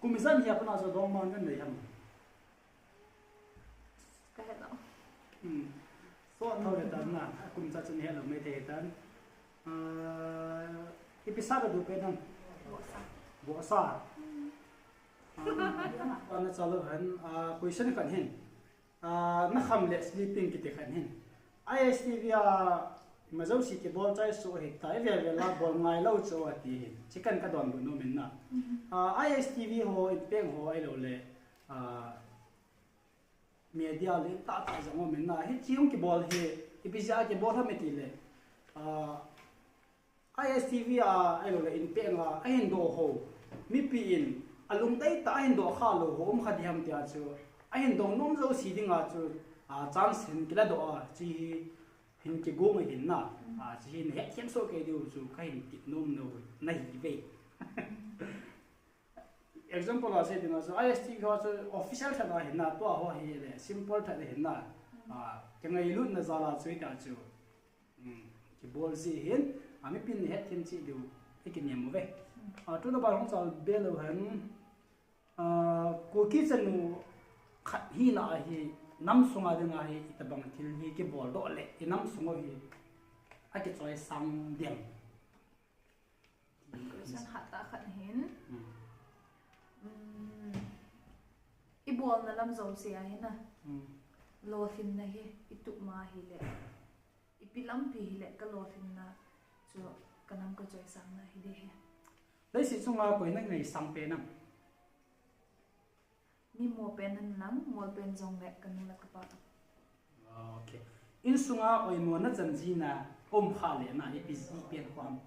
kum ijat hi apuna jo dong man kan nei ham. Ka he lou. Hmm. So, thau le tan na, kum cha chun he lou mai thei tan. Ah, ipi sa ka du pe tan. Vohsa. Vohsa. Ah, na chalo han, ah, question khat hin. Ah, na kham le sleeping kiti khat hin. I S T V a, ma jouse kibol chai su hi ta, i ve ve la bol ngai lou chu ati hin. Chikan ka don bu nu min na. Mhm. Ah, I S T V ho, in peng ho, ai lo le. Ah, media le ta ta jong min na. Hi chi hung kibol hi, ipi ja kibol ha me ti le. Ah, I S T V a, ai lo le in peng a, ahin do ho. Mipi in, alung dei ta ahin do kha lou ho, um kha di ham ti a chu. Ahin do nom jouse ding a chu, ah, chance hin kila do a, chi hi hin kigong hin na. Ah, chi hin het khem so kei diu chu, ka hin kit nom lou, na hi ve. Example a sei ding a chu, I S T V ho chu official that a hin na, tua ho hi le, simple that a hin na. Ah, kei ngailutna jal a chu, i ta chu. Hmm, kibol ji hin, a mipin het them chi diu, i kinem uve. Hmm. A, tuna ban hung chal be lou hen, a, Kuki chanu khat hina a hi, nam sunga dinga hi, itabang thil hi kibol doh le, i nam sunga hi, akichoi sang diam. Question hatah khat hin. Hmm. Hmm, i bolna lam jouse a hin na. Hmm. Lolhinna hi, i tup ma hi le. Ipi lampi hile ka lolhinna chu ka nam ka choisangna hi ding ahi. Leiset chunga koi na ngaisang pen am? Mi mo pen nan lang, mol pen jong le ka nu le ka pa. Okay. Insunga oimo na chan jina um kha le na ipi ji pen khom.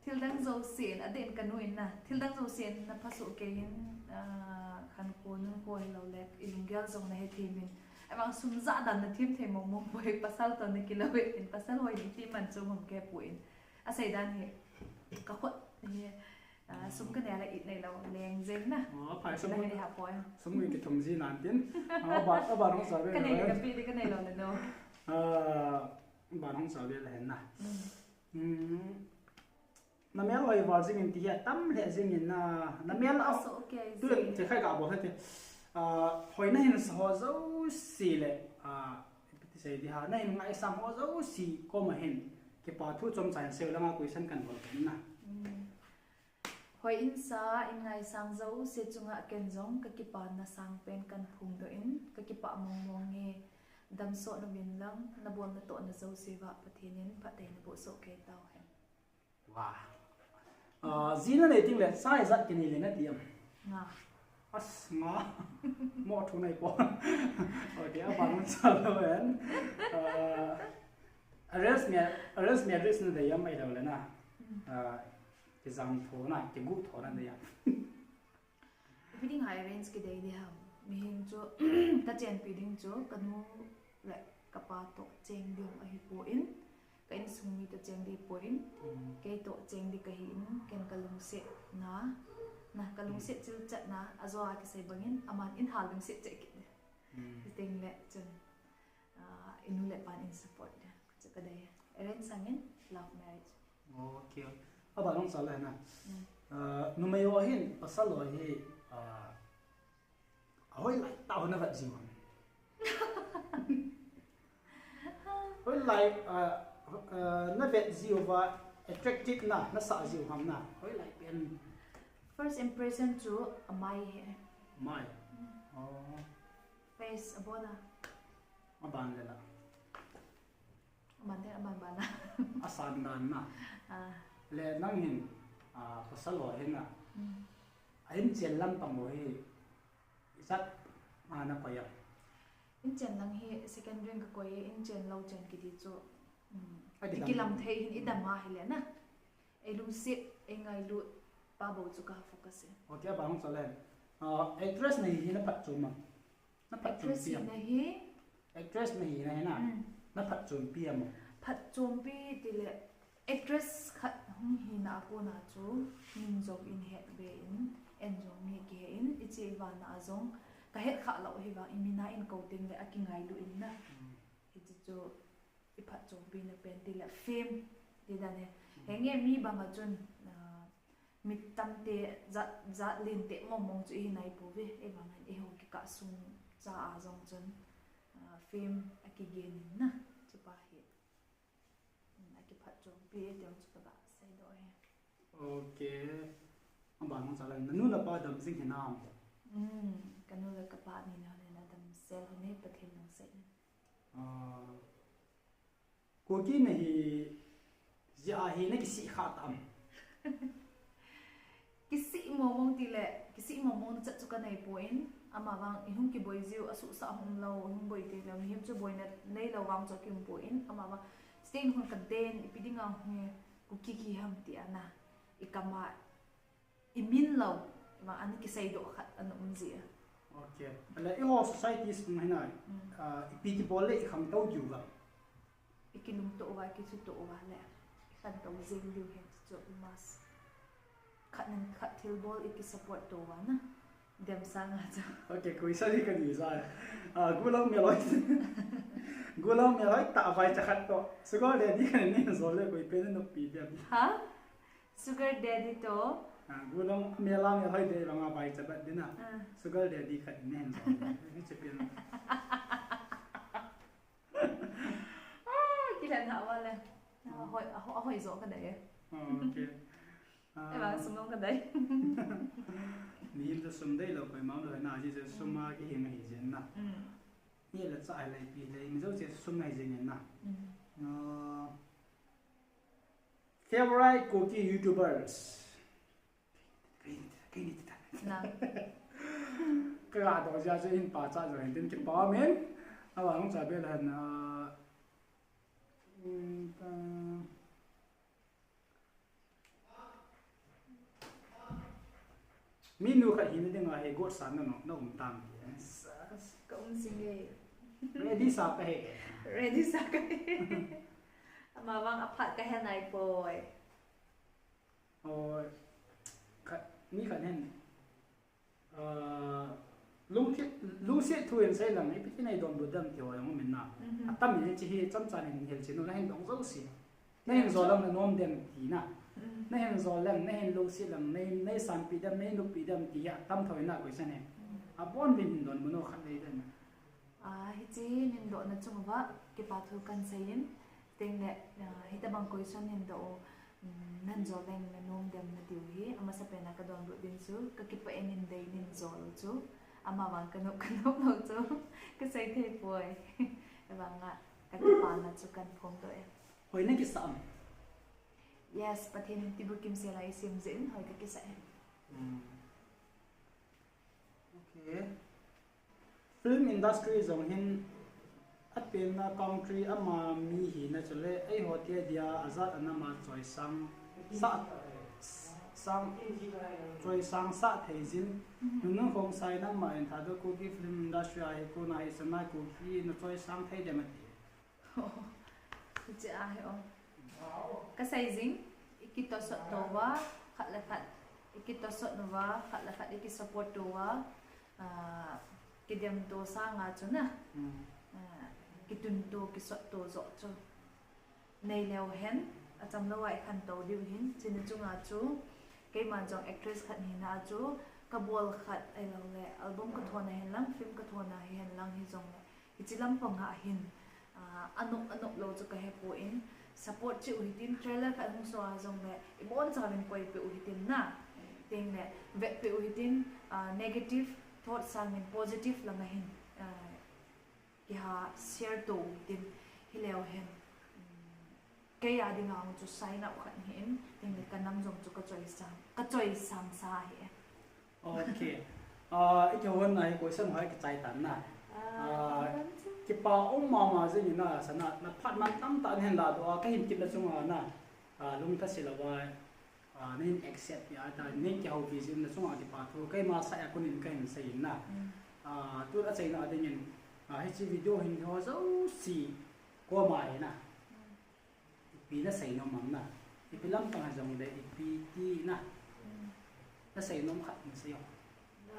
Thildang jousen, adeh in ka nu in na. Thildang jousen na phasoh kei in, ah, khankho, nunkho hilou le, i lunggel jong na hethem in. Ahivang sum jahdan na them thei mong mong poi, pasal toh na kilou in, pasal hoi ding ti man chu um kei poi. Asei dan hi, ka khut hi, ah, sum ka nei le it neilou, leng jeng na. Oh, aphai sum. Na hi ha poi. Sum hi kithum ji nan tin. Ah, ba, ba nong sa ve. Ka nei le ka pi di ka neilou le no. Ah, ba nong sa ve le hen na. Mm. Mm. Na mel hoi val jing in ti hi atam lheh jing in na, na mel a, so, okay, tu jing. Te khai ka bol hete. Ah, hoi na hin sa ho jouse le, ah, ti sei di ha, na hin ngaisang ho jouse koma hin. Kipa thu chomcha hin sei lang a question kan bol pen na. Mm. Hoi in sa, in ngaisang jouse chunga ken jong ka kipana sang pen kan phongdoh in, ka kipah mong mong e, damsot uvin lang, na bol na toh na jouse uva Pathen in phatthei na boh soh kei tau hen. Wow. Ah, ji na nei ting le, sa ijat kinei le na ti am? Nga. As, nga. Mo thu nei po. Okay, aban hung chal lou hen. Ah, arrange ma-, arrange marriage na dei am ahilou le na. Hmm. Ah, kijam tho na, kigu tho na dei am? Ipi ding a arrange kidei ding ham. Mihem chu ka chenpi ding chu ka nu le ka pa toh cheng ding ahipoi, ka insung mi toh cheng ding poi, mm, kei toh cheng ding kahi in, ken ka lungset na, na ka lungset, mm, chilchet na, ajo a kisei bang in, aman in ha lungset cheh kit. Mm. Hiteng le chun, ah, i nu le pan in support ding chu kadei. Arrange sangin love marriage. Okay. Aban hung chal le na. Mm. Uh, numei ho hin pasal ho hi, uh, ahoilai tah ho na vet jiu ham? Hoilai, uh, uh, na vet jiu va, attractive na, na sah jiu ham na? Hoilai pen? First impression chu amai hi. Mai. Oh. Face abon a. Aban le la. Aban le, aban ban a. Asan dan na. Ah. Le nang hin, ah, pasal ho hin na. Mm. A inchen lang pang ho hi, ijat a na koi a? Inchen lang hi second rank ka koi, inchen lou chen kiti chu, um, i kilam thei hin i dam a hile na. Ei lungset, ei ngailut pa bou chu ka focus e. Okay, abang chu le. Ah, actress na hi hi na phatchom am? Na phatchompi am? Actress na hi. Actress na hi na hi na. Mm. Na phatchompi am? Phatchompi tile actress khat hung hina a kona chu min jong in het be in, en jong mi kihe in, i che i vana a jong ka het kha lou hi vang i min a in kou teng le a kingailu in na. Mm. Hiti chu i phatchompi na pen tile fame ti dan e. Mm. Henge mi bang a chun, ah, mi tamte jat, jat lente mong mong chu i hi nai pouve, i vang in i ho kikah sung cha a jong chun, ah, fame a kigen in na, chu pa hi. Mm, a kiphatchompi e ti jong chu ka ga seidoh e. Okay. Abang chu le, na nu na pa dam jing hinam? Mm, ka nu le ka pa ni na le na dam sel hon e, Pathen lungset in. Ah, Kuki na hi jeh a hi na kisih kha tam? Kisih mong mong tile, kisih mong mong na chat chu ka nei poi, ama vang i hung kiboi jiu, asuhsah hung lou, i hung boi teng le, mihem chu boina nei lou vang chu a kium poi, ama vang, sting hung ka den, ipi dinga hung e, Kuki ki ham ti a na, i kam a, i min lou, i vang ana kiseidoh khat ana um ji a. Okay. Ale, i ho society sung hi na, mm, ah, ipi kibol le i khangtou diu vang? I kilungto uva, i kithuto uva le, i khangtou jeng diu hi chu i mas. Khat nin khat thilbol i kisupport to uva na. Dem sanga chu. Okay, question hi ka ni sa. Ah, golhang melhoi. Golhang melhoi tah vaicha khat toh. Sugar daddy khat nei jol le koi pen na noppi dem? Ha? Sugar daddy toh? Ah, golhang melhoi melhoi de banga vaicha bat ding na. Ah. Sugar daddy khat nei jol le. Hiche pen. Ah, kilhen hah uva le. Ah, hoi, ah, hoi, hoi jo ka dei e. Ah, okay. Ah. Ei vang sum jong ka dei. Mihem chu sum dei lou koima um lou na, hiche chu sum a kihing ahi jeng na. Mm. Ni le cha le pi le, mi jouse sum ahi jeng na. Mm. Ah, favorite Kuki YouTubers? Kei ni ti ta, kei ni ti ta. Na. Ka ga doh jeh a chu hin pachat jong hin tin kipa min. Abang cha be le na. Mm, ta. Mi nu khat hina dinga hi gotsa na no, na um tam. Yes. Ka um jing e. Ready sa ka hi. Ready sa ka hi. Ama vang aphat ka he nai poi. O, khat, mi khat hin, ah, lungthim, lungset thu hin sei lang, ipi ti nei donbut dem ti ho jong um in na. Mhm. Atam in hiche hi chomcha hin hilchen u, na hin dong jouse. Na hin jol lang na nom dem ti na. Mhm. Na hin jol lang, na hin lungset lang, nei, nei sanpi dem, nei noppi dem ti hi atam thou in na question hi. Mhm. Abon uvin hin donbut u khat nei dem. Ah, hiche nin dohna chung uva, kipa thu kan sei in, teng le, ah, hitabang question nin doh u, um, nan jol leng na nom dem na tiu hi, amasapen a ka donbut ding chu, ka kipah e nin dei nin jol u chu, ama vang ka nop, ka nop lou chu, ka sei thei poi. Ahivang a, ka kipana chu kan phongdoh e. Hoi na kisah am? Yes, Pathen in tibukim sel a eisem jeh in, hoi ka kisah e. Hmm. Okay. Film industry jong hin apenna country ama mi hina chule eiho te dia ajat anama choisang sah, sang, choisang sah thei jin. Mhm. Nunung Khongsai, nangma in Thadou Kuki film industry a hi kona hi Sanai Kuki na choisang thei dem ati. Hiche ahi o. Ka sei jing, i kitosot to uva, khat le khat, i kitosot uva, khat le khat i kisupport to uva, ah, kidem to sanga chu na. Hmm. Ah, kitun to, kisot to joh chu. Nei leu hen, acham lou a i khantou diu hin, chuna chunga chu, Keima jong actress khat hina a chu, kabol khat ahilou le, album kathon a hihen lang, film kathon a hihen lang hijongle, hiche lampang a hin, ah, anop, anop lou chu kahepoi, support cheh u hitin, trailer khat hung soh a jongle, ibonchauvin koipeh u hitin na. Tengle, vetpeh u hitin, ah, negative thought sangin positive langa hin, ah, kiha share to u hitin, hileu hen, um, kei a dinga chu sign up khat ahin, tengle kanam jong chu kachoisang, kachoisang sa ahi. Ok. Ah, i kihou na hi question ho hi kichai tan na. Ah, kipa um mama jing in na, sana, na phat man tamtah nahin ladoh a, kahin kit na chunga na, ah, lungtha se louva, ah, nahin accept peh a, ta, nahin kihoupi jeh in na chunga kipa thu, keima side a konin kahin sei in na. Ah, tu achaina dingin, ah, hiche video hin ho jouse koma hi na, ipi nasei nom am na, ipi lampang a jongle, ipi ti na, nasei nom khat nasei o.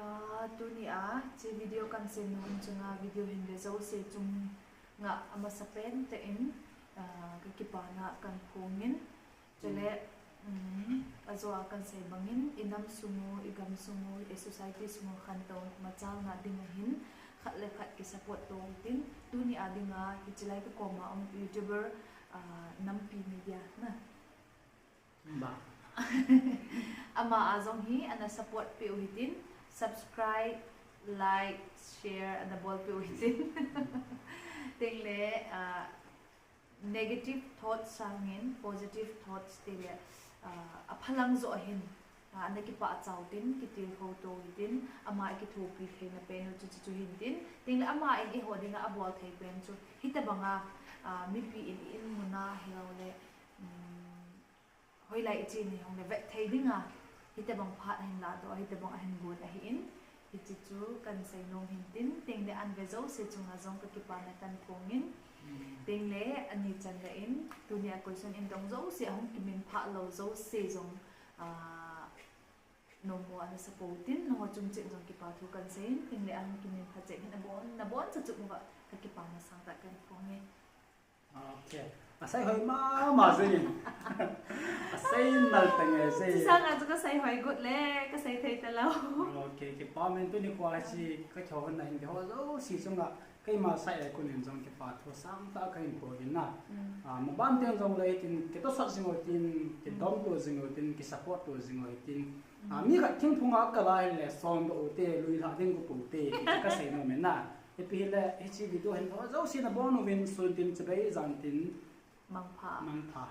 Ah, tunia hiche video kahin sei nom chunga video hin ve jouse chunga amasapen tah in, ah, kakipana kahin phongin. Chule, um, ajo a kahin sei bangin, inam sung u, igam sung u, i society sung u khantou machalna dinga hin, khat le khat kisupport to u hitin, tunia dinga hiche lai kakoma um YouTuber, ah, Nampi Media na, ama a jong hi ana support peh u hitin, subscribe, like, share ana bolpeh u hitin. Tengle, ah, negative thoughts sangin positive thoughts tile, ah, aphalang joh ahin, ah, ana kipah chau tin, kitilkhou to u hitin, ama ikithopi theina pen u chu, chu, chu hin tin, tengle ama in eiho dinga abol thei pen chu, hitobanga, ah, mipi in, in muna hiloule, um, hoilai iche ni jongle vet thei dinga, hitobang phat ahin ladoh, hitobang ahin gon ahin, hiche chu kahin sei nom hin tin, tengle ahin ve jouse chunga jong kakipana kahin phongin, tengle ani channa in, tunia question in dong jouse, ahung kiminphah lou jouse jong, ah, nommo ana support u hitin, nangho chung cheh jong kipa thu kahin sei in, tengle ahung kiminphah cheh hin abon, naboncha chung uva kakipana sangtah kahin phonge. Ok. Asei hoi mama jing in. Asei nal tenge sei. Chu sanga chu kasei hoi got le, kasei thei talou. Ok, kipa men, tuni kho a hiche kakihou na hin kihou jouse chunga, keima side a konin jong kipa thu sangtah kahin phongin na. Ah, maban teng jongle hitin, kitosot jing u hitin, kidomto jing u hitin, kisupport to jing u hitin. Ah, mi khat thingphunga akal a hile, sondoh u hite, lui lhah ding got u hite, kasei nom in na. Ipi hile, hiche video hin ho jouse nabon uvin, sun tin, chibai jan tin, mangpha.